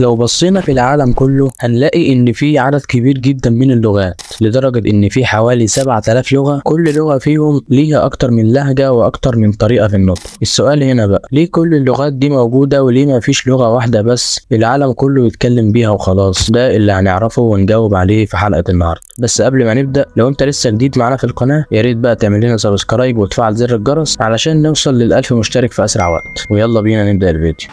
لو بصينا في العالم كله هنلاقي ان في عدد كبير جدا من اللغات، لدرجة ان في حوالي 7000 لغة، كل لغة فيهم ليها اكتر من لهجة واكتر من طريقة في النطق. السؤال هنا بقى، ليه كل اللغات دي موجودة وليه ما فيش لغة واحدة بس العالم كله يتكلم بيها وخلاص؟ ده اللي هنعرفه ونجاوب عليه في حلقة النهاردة. بس قبل ما نبدأ، لو انت لسه جديد معانا في القناة يا ريت بقى تعمل لنا subscribe وتفعل زر الجرس علشان نوصل لل1000 مشترك في اسرع وقت. ويلا بينا نبدأ الفيديو.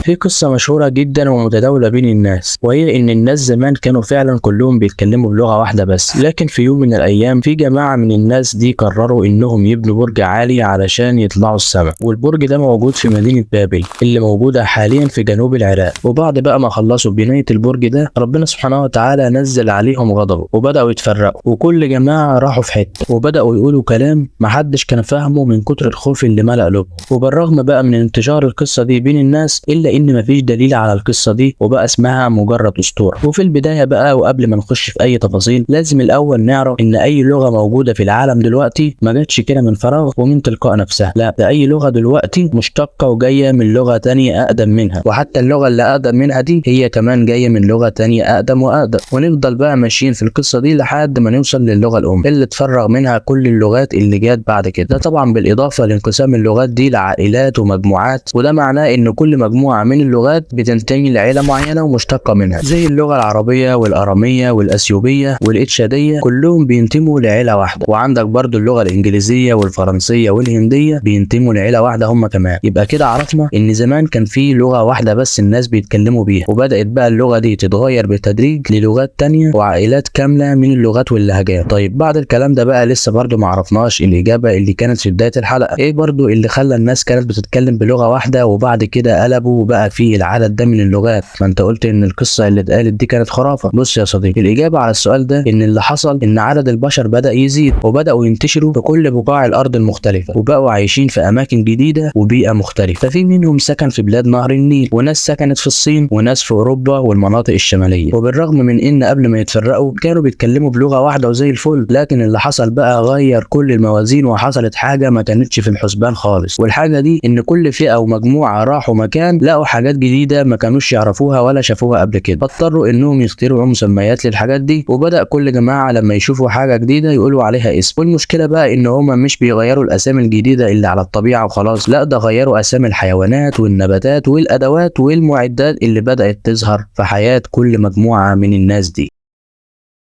في قصة مشهورة جدا ومتداولة بين الناس، وهي إن الناس زمان كانوا فعلا كلهم بيتكلموا بلغة واحدة بس، لكن في يوم من الأيام في جماعة من الناس دي قرروا إنهم يبنوا برج عالي علشان يطلعوا السماء، والبرج ده موجود في مدينة بابل اللي موجودة حاليا في جنوب العراق. وبعد بقى ما خلصوا بناية البرج ده، ربنا سبحانه وتعالى نزل عليهم غضبه وبدأوا يتفرقوا، وكل جماعة راحوا في حتة وبدأوا يقولوا كلام محدش كان فاهمه من كتر الخوف اللي ملأ قلوبهم. وبالرغم بقى من انتشار القصة دي بين الناس، إلا إن مفيش دليل على القصة دي وبقى اسمها مجرد أسطورة. وفي البداية بقى وقبل ما نخش في أي تفاصيل، لازم الأول نعرف إن أي لغة موجودة في العالم دلوقتي ما جاتش كده من فراغ ومن تلقاء نفسها، لا، ده أي لغة دلوقتي مشتقة وجاية من لغة تانية أقدم منها، وحتى اللغة اللي أقدم منها دي هي كمان جاية من لغة تانية أقدم وأقدم، ونفضل بقى ماشيين في القصة دي لحد ما نوصل للغة الأم اللي اتفرغ منها كل اللغات اللي جات بعد كده. ده طبعا بالإضافة لانقسام اللغات دي لعائلات ومجموعات، وده معناه إن كل مجموعة من اللغات بتنتمي لعيلة معينة ومشتقة منها، زي اللغة العربية والأرامية والأثيوبية والإتشادية كلهم بينتموا لعيلة واحدة، وعندك برضو اللغة الإنجليزية والفرنسية والهندية بينتموا لعيلة واحدة هم كمان. يبقى كده عرفنا إن زمان كان في لغة واحدة بس الناس بيتكلموا بيها، وبدأت بقى اللغة دي تتغير بالتدريج للغات تانية وعائلات كاملة من اللغات واللهجات. طيب بعد الكلام ده بقى لسه برضو ما عرفناش الإجابة اللي كانت في بداية الحلقة، إيه برضو اللي خلى الناس كانت بتتكلم بلغة واحدة وبعد كده قلبوا وبقى فيه العدد ده من اللغات؟ ما انت قلت ان القصة اللي اتقالت دي كانت خرافه. بص يا صديقي، الاجابة على السؤال ده ان اللي حصل ان عدد البشر بدا يزيد وبداوا ينتشروا في كل بقاع الارض المختلفة، وبقوا عايشين في اماكن جديدة وبيئه مختلفة. ففي منهم سكن في بلاد نهر النيل، وناس سكنت في الصين، وناس في اوروبا والمناطق الشمالية. وبالرغم من ان قبل ما يتفرقوا كانوا بيتكلموا بلغه واحدة وزي الفل، لكن اللي حصل بقى غير كل الموازين، وحصلت حاجة ما كانتش في الحسبان خالص. والحاجة دي ان كل فئة ومجموعة راحوا مكان لقوا حاجات جديدة ما كانوش يعرفوها ولا شافوها قبل كده، فاضطروا انهم يخترعوا مسميات للحاجات دي، وبدأ كل جماعة لما يشوفوا حاجة جديدة يقولوا عليها اسم. والمشكلة بقى ان هما مش بيغيروا الاسامي الجديدة اللي على الطبيعة وخلاص، لا ده غيروا اسامي الحيوانات والنباتات والادوات والمعدات اللي بدأت تظهر في حياة كل مجموعة من الناس دي.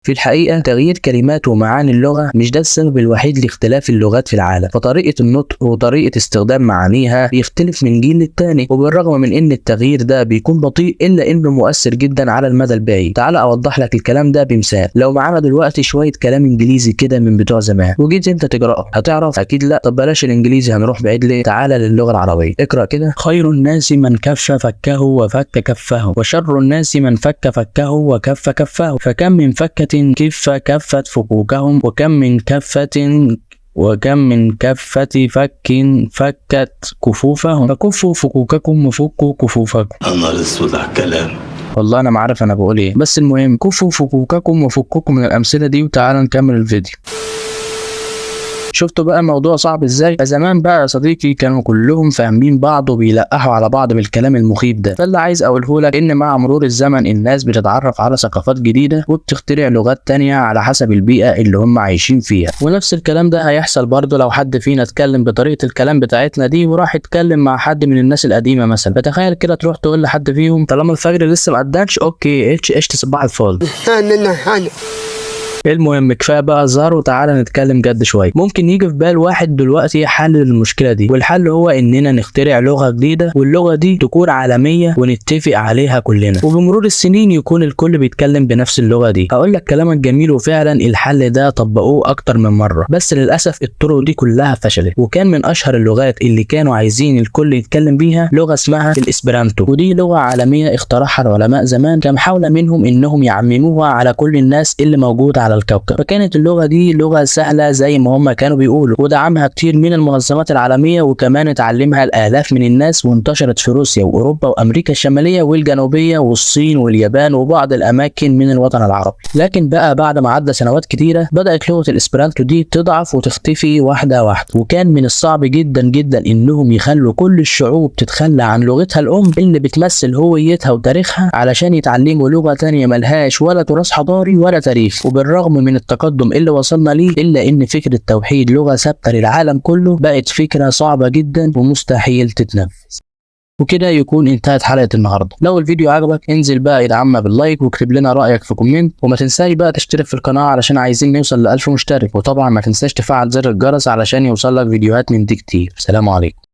في الحقيقة تغيير كلمات ومعاني اللغة مش ده السبب الوحيد لاختلاف اللغات في العالم، فطريقة النطق وطريقة استخدام معانيها بيختلف من جيل للتاني، وبالرغم من ان التغيير ده بيكون بطيء الا انه مؤثر جدا على المدى البعيد. تعال اوضح لك الكلام ده بمثال. لو معانا دلوقتي شوية كلام انجليزي كده من بتوع زمان وجيت انت تقراه هتعرف؟ اكيد لا. طب بلاش الانجليزي، هنروح بعيد ليه؟ تعالى للغة العربية، اقرأ كده: خير الناس من كف فكه وفك كفه، وشر الناس من فك فكه وكف كفه، فكم من فكة كف كفت فكوكهم، وكم من كفة وكم من كفة فك فكت كفوفهم، فكفوا فكوككم وفكوا كفوفكم. انا اسود على الكلام، والله انا ما عارف انا بقول ايه، بس المهم كفوا فكوككم وفكوكم من الامثلة دي، وتعالى نكمل الفيديو. شفتوا بقى الموضوع صعب ازاي؟ فزمان بقى يا صديقي كانوا كلهم فاهمين بعض وبيلقحوا على بعض بالكلام المخيف ده. فاللي عايز اقوله لك ان مع مرور الزمن الناس بتتعرف على ثقافات جديدة وبتخترع لغات تانية على حسب البيئة اللي هم عايشين فيها. ونفس الكلام ده هيحصل برضه لو حد فينا اتكلم بطريقة الكلام بتاعتنا دي وراح يتكلم مع حد من الناس القديمة مثلا. فتخيل كده تروح تقول لحد فيهم طالما الفجر لسه ما قدامش okay اتش اتش صباح الفل. المهم كفاية بقى هزار وتعالى نتكلم جد شوية. ممكن يجي في بال واحد دلوقتي حل للمشكلة دي، والحل هو اننا نخترع لغة جديدة، واللغة دي تكون عالمية ونتفق عليها كلنا، وبمرور السنين يكون الكل بيتكلم بنفس اللغة دي. هقول لك كلامك جميل، وفعلا الحل ده طبقوه اكتر من مرة، بس للاسف الطرق دي كلها فشلت. وكان من اشهر اللغات اللي كانوا عايزين الكل يتكلم بيها لغة اسمها الاسبرانتو، ودي لغة عالمية اخترعها العلماء زمان كمحاوله منهم انهم يعمموها على كل الناس اللي موجودة على على الكوكب. فكانت اللغة دي لغة سهلة زي ما هم كانوا بيقولوا، ودعمها كتير من المنظمات العالمية، وكمان اتعلمها الالاف من الناس، وانتشرت في روسيا واوروبا وامريكا الشمالية والجنوبيه والصين واليابان وبعض الاماكن من الوطن العربي. لكن بقى بعد ما عدى سنوات كتيرة بدات لغة الاسبرانتو دي تضعف وتختفي واحدة واحدة، وكان من الصعب جدا جدا انهم يخلوا كل الشعوب تتخلى عن لغتها الام اللي بتمثل هويتها وتاريخها علشان يتعلموا لغة تانية ملهاش ولا تراث حضاري ولا تاريخ. وبالرغم من التقدم اللي وصلنا ليه، الا ان فكرة توحيد لغة ثابتة للعالم كله بقت فكرة صعبة جدا ومستحيل تتنفذ. وكده يكون انتهت حلقة النهارده. لو الفيديو عجبك انزل بقى ادعمنا بال like واكتب لنا رأيك في comment، وما تنساش بقى تشترك في القناة علشان عايزين نوصل ل1000 مشترك، وطبعا ما تنساش تفعل زر الجرس علشان يوصلك فيديوهات من دي كتير. سلام عليكم.